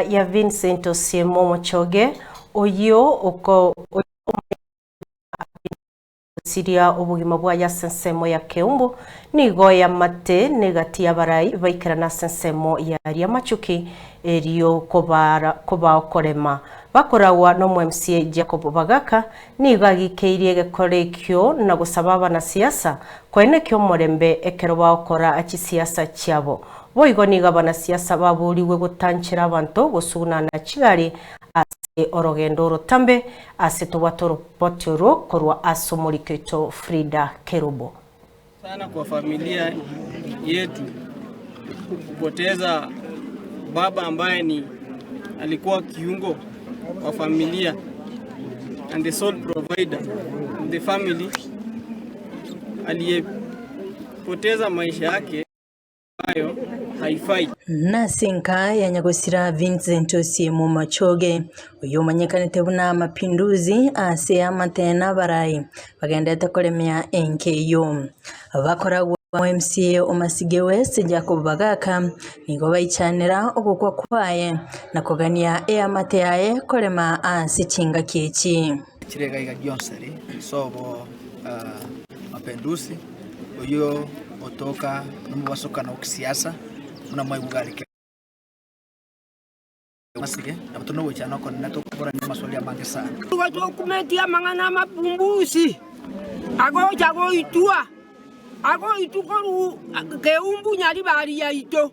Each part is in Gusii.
Ya Vincent Osiemo Omochoge, oyio ogosiria obogima bwaye ase ensemo ya Keumbu, nigo eamate negati y'abarai baikerana ase ensemo ya Riamachuki erio kobao korema. Bakoragwa n'omo-MCA Jacob Bagaka, nigo agikeirie egekora ekio na gosaba abanasiasa koenekia omorembe ekero bagokora chisiasa chiabo. Boigo nigo abanasiasa baboorigwe gotanchera abanto gosugunana chigari ase orogendo orotambe ase tobwate oroboti orwo korwa ase omoriki oito Frida Kerubo. Sana kwa familia yetu kupoteza baba ambaye ni alikuwa kiungo wa familia and the sole provider of the family aliyepoteza maisha yake ambayo haifai. Nase enka ya nyagosira Vincent Osiemo Machoge, oyio omanyekanete buna Mapinduzi ase amate na abarai bagendete koremia enka eyio. Bakoragwa MCA o Masige West Jacob Bagaka nigo baichanera ogokwa kwaye na kogania eamate yaye korema ase chingaki echi. Chire iga iga gionseri sobo Mapendusi oyio otoka nomobasokano o kisiasa buna mwaigwa gari Masige nabo tore nogoichana okonene tokoborania amaswali amange sana. Nigo tokumetie amang'ana amapumbusi agocha goitwa, agoitwa korwa keumbu nyaribari yaito.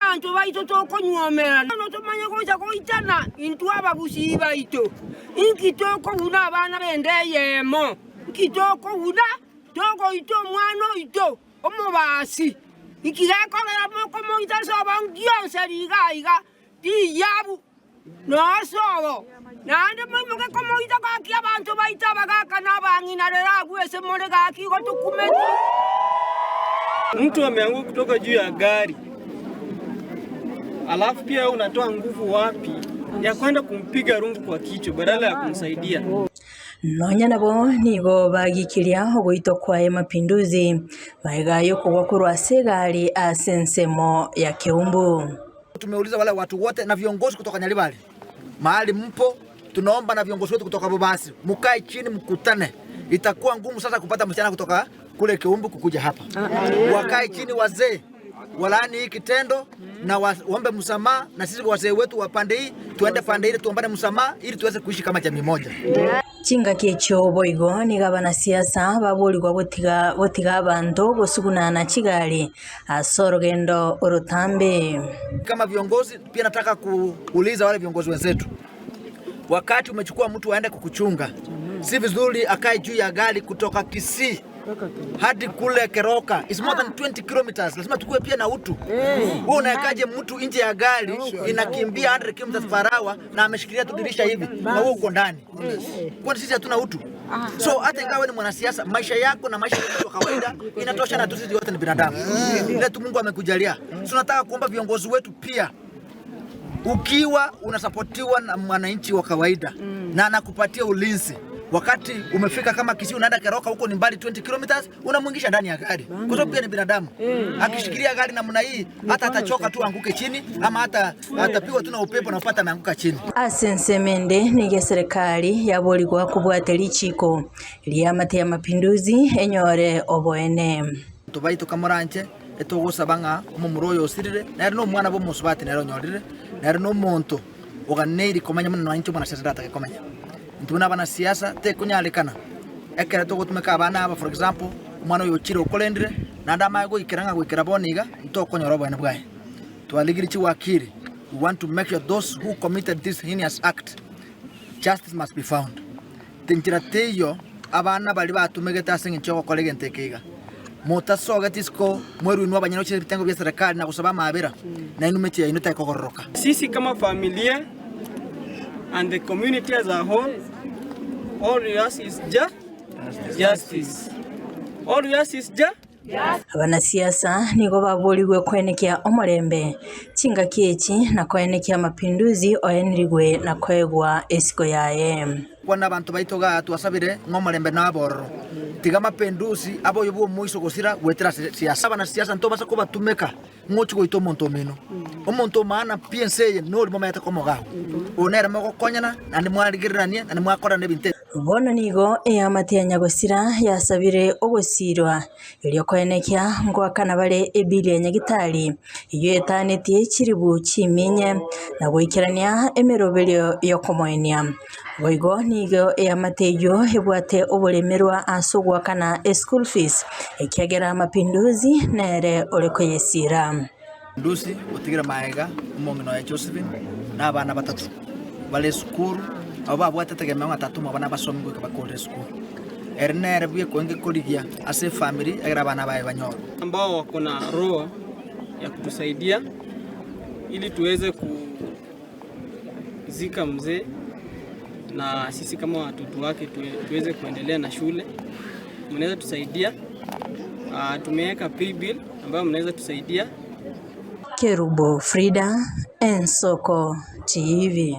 Abanto baito tokonyuomerana, bono tomanye gocha goitana intwe abagusii baito. Inki tokobuna abana b'enda eyemo? Inki tokobuna togoita omwana oito omobasi? Inki gekogera mokomoita ase obongi gionsi riga aiga riyabu nosobo? Naende moimoke komoita gaki abanto baito abagaaka na abang'ina rero agwo ase more gaki igo tokumeti. Mtu ameanguka kutoka juu ya gari, alafu pia wewe unatoa nguvu wapi ya kwenda kumpiga rungu kwa kichwa badala ya kumsaidia? Nonya nabo nigo bagikiria ogoitwa kwaye Mapinduzi, magega y'okogwa korwa ase egari ase ensemo ya Keumbu. Tumeuliza wale watu wote na viongozi kutoka Nyaribari mahali mpo, tunaomba na viongozi wetu kutoka Bobasi mukae chini mkutane. Itakuwa ngumu sasa kupata msichana kutoka kule Keumbu kukuja hapa. Wakae chini wazee walaani hii kitendo na waombe msamaha, na sisi wazee wetu wa pande hii tuende pande ile tuombane msamaha ili tuweze kuishi kama jamii moja. Chingaki echio boigo nigo abanasiasa baborigwa gotiga gotiga abanto gosugunana chigari ase orogendo orotambe. Kama viongozi pia nataka kuuliza wale viongozi wenzetu, wakati umechukua mtu aende kukuchunga, si vizuri akae juu ya gari kutoka Kisii hadi kule Keroka. It's more than 20 kilometers. Lazima tukue pia na utu. Wewe unawekaje mtu nje ya gari inakimbia 100 kilometers per hour na ameshikilia tu dirisha hivi na wewe uko ndani? Kwani sisi hatuna utu? So hata ingawa ni mwanasiasa, maisha yako na maisha ya mtu wa kawaida inatosha, na sisi wote ni binadamu. Ile tu Mungu amekujalia. So nataka kuomba viongozi wetu pia ukiwa unasapotiwa na mwananchi wa kawaida na anakupatia ulinzi wakati umefika kama Kisii unaenda Keroka huko ni mbali 20 kilometers, unamwingisha ndani ya gari kwa sababu pia ni binadamu. Akishikilia gari namna hii hata atachoka tu anguke chini, ama hata atapigwa tu na upepo na upata ameanguka chini. Ase ensemo ende nigo eserekari yaborigwa kobwate richiko ri'amate ya mapinduzi enyore oboene. Abanto baito kamoranche, etogosaba ng'a omomura oyo osirire, nere nomwana bw'omosubati nere onyorire, nere nomonto oganeiri komenya buna nonya inche omwanasiasa ndatake komenya. Intwe buna abanasiasa tekonyarekana ekero togotumeka abana aba for example, omwana oyo ochire okorendire, naende amanye goikera ng'a goikera bono iga, ntokonyora oboene bwaye. Twarigire chiwakiri, we want to make sure those who committed this heinous act, justice must be found. Enchera teiyo abana baria batumegete ase engencho y'ogokora egento eke iga. Motasogeti isiko mwerue inwe abanyene gochia ebitengo bia serikali na gosaba amaabera, na inwe mechie yaino tekogororoka. Sisi kama familia and the community as a whole, all we ask is justice. All we ask is Abanasiasa nigo baborigwe koenekia omorembe chingaki echi na koenekia mapinduzi oenirigwe na koegwa esiko yaye. Kwana abanto baito igaa twasabire ng'a omorembe nabe ororo. Tiga Mapenduzi abe oyo bw'omoiso gosira goetera ase siasa. Abanasiasa ntobasa kobatumeka ng'ochi goita omonto omino. Omonto omaana pi ense eye nori momanyete komoga agwo. Oyo nere mogokonyana naende mwarigereranie naende mwakorana ebinto ebi. Bono nigo eamate ya nyagosira yasabire ogosiirwa, erio koenekia ngoakana bare ebili ya nyagitari eyio etanetie chiribu chiminye, na goikerania emeroberio y'okomoenia. Boigo nigo eamate eyio ebwate oboremerwa ase ogoakana eschool fees, ekiagera Mapinduzi nere ore koyesiira. Ndusi otigire magega omong'ina oye Josephine na abana batato bare esukuru, abwo babwate etegemeo ng'a tata omwabo nabasomi goika bakorire esukuru. Ere nere bw'ekoenge korigia ase efamiri egere abana baye banyore. Ambao wako na roho ya kutusaidia ili tuweze kuzika mzee na sisi kama watoto wake tuweze kuendelea na shule. Mnaweza tusaidia, tumeweka paybill ambayo mnaweza tusaidia. Kerubo Frida, Ensoko TV.